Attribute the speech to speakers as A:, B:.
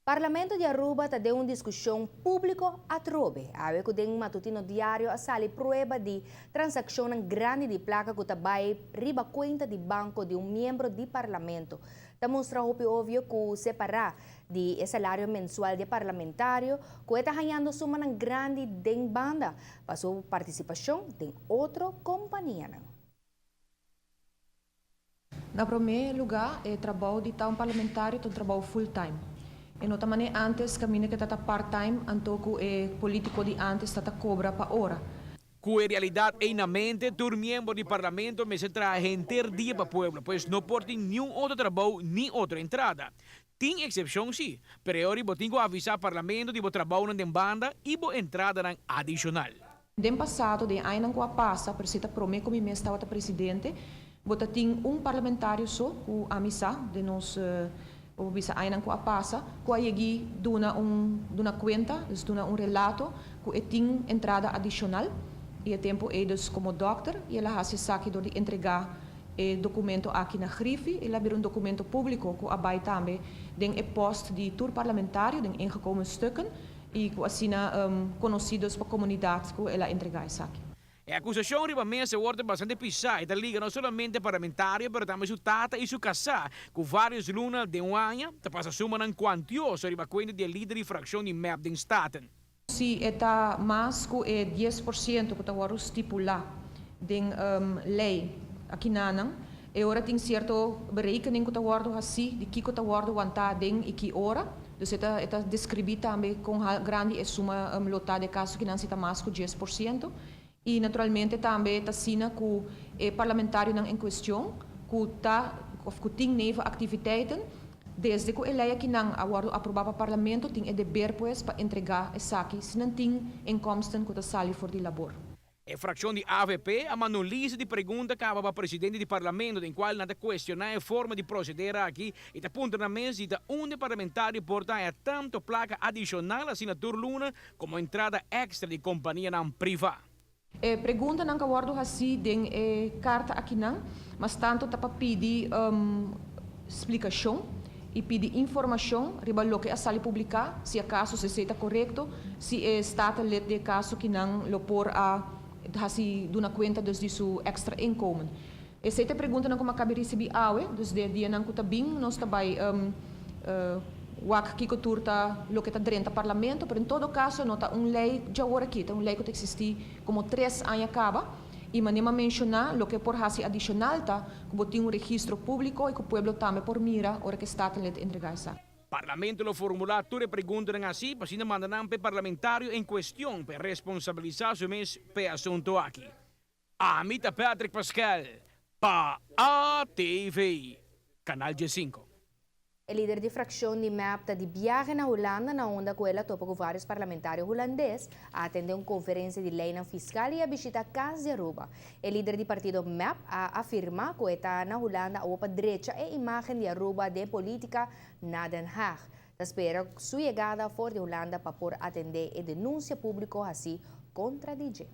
A: Parlamento di Aruba ta den un discusion publico atrobe. Awe cu den matutino Diario a sali prueba di transaccion grandi di placa cu ta bay riba cuenta di banco di un miembro di Parlamento. Ta mustra hopi obvio cu separa di e salario mensual di parlamentario, cu ta hayando suma grandi den banda pa su participacion den otro compania.
B: Na prome lugar, e trabou di un parlamentario ta un trabou full time. E no ta manera antes, caminda cu ta part-time, anto cu e politico di antes ta cobra pa ora.
C: Cu e realidad ey na mente, tur miembro di Parlamento mester traha henter dia pa pueblo, pues no por tin ningun otro trabou ni otro entrada. Tin excepcion si, pero bo tin cu avisa Parlamento di bo trabou den banda y bo entrada adicional.
B: Den pasado, den añanan cu a pasa, pero ta prome cu mi mes tabata presidente, bo tin un parlamentario so, cu ami sa, di nos o bisa añanan cu a pasa, cu a yega duna cuenta, dus duna un relato, cu tin entrada adicional, y e tempo ey dus como dokter, y el a haci esaki door di entrega e documento aki na Griffie, el a bira un documento publico, cu a bay tambe den e post di tur parlamentario, den ingekomen stukken, y cu asina conoci pa comunidad cu el a entrega esaki.
C: E acusacion riba mesa a wordo bastante pisa y ta liga no solamente parlamentario, pero tambe su tata y su casa, cu varios luna den un aña, ta pasa suma cuantioso riba cuenta di lider di fraccion di MEP den Staten.
B: Si ta mas cu e 10% cu ta stipula den ley aki nan, e ora tin cierto berekening cu ta wordo haci, di kico ta wordo wanta den y ki ora. Dus e ta describi tambe con grandi e suma lo ta den caso cu nan ta mas cu 10%. Y naturalmente tambe ta asina cu e parlamentario en cuestion, cu ta of cu tin nevenactiviteiten, desde cu e ley aki nan a wordo aproba pa Parlamento, tin e deber pues pa entrega esaki, si nan tin inkomsten cu ta sali for di labor.
C: E fraccion di AVP a manda un lista di pregunta caba pa presidente di Parlamento, den cual nan ta cuestiona e forma di proceder aki y ta puntra nan mes di unda parlamentario por ta tanto placa adicional asina tur luna como entrada extra di compania priva.
B: E preguntanan cu a wordo haci den e carta aki nan, mas tanto ta pa pidi splicacion y pidi informacion riba loke a sali publica, si acaso si ta corecto, si e statenlid den caso aki nan lo por a haci duna cuenta dus di su extra inkomen. Esey ta preguntanan cu m'a caba di ricibi awe, dus den dianan cu ta bin, nos tambe wak kico tur ta loke ta drenta Parlamento, pero en todo caso no ta un ley di awor aki, ta un ley cu ta existi como 3 aña caba. Y manera m'a menciona, loke por haci adicional ta, cu tin un registro publico y cu pueblo tambe por mira, ora cu statenlid entrega esaki.
C: Parlamento lo formula tur e preguntanan asina, pa asina manda nan pa parlamentario en cuestion pa responsabilisa su mes pa e asunto aki. Ami ta Patrick Pascal, pa ATV, Canal G5.
A: E lider di fraccion di MEP ta di biahe na Hulanda, na unda cu el a topa cu varios parlamentario hulandes, a atende un conferencia di ley fiscal y a bishita Cas di Aruba. E lider di partido MEP a afirma cu e ta na Hulanda pa drecha e imagen di Aruba den politica na Den Haag. Ta spera su yegada for di Hulanda pa por atende e denuncia publico asina contra dje.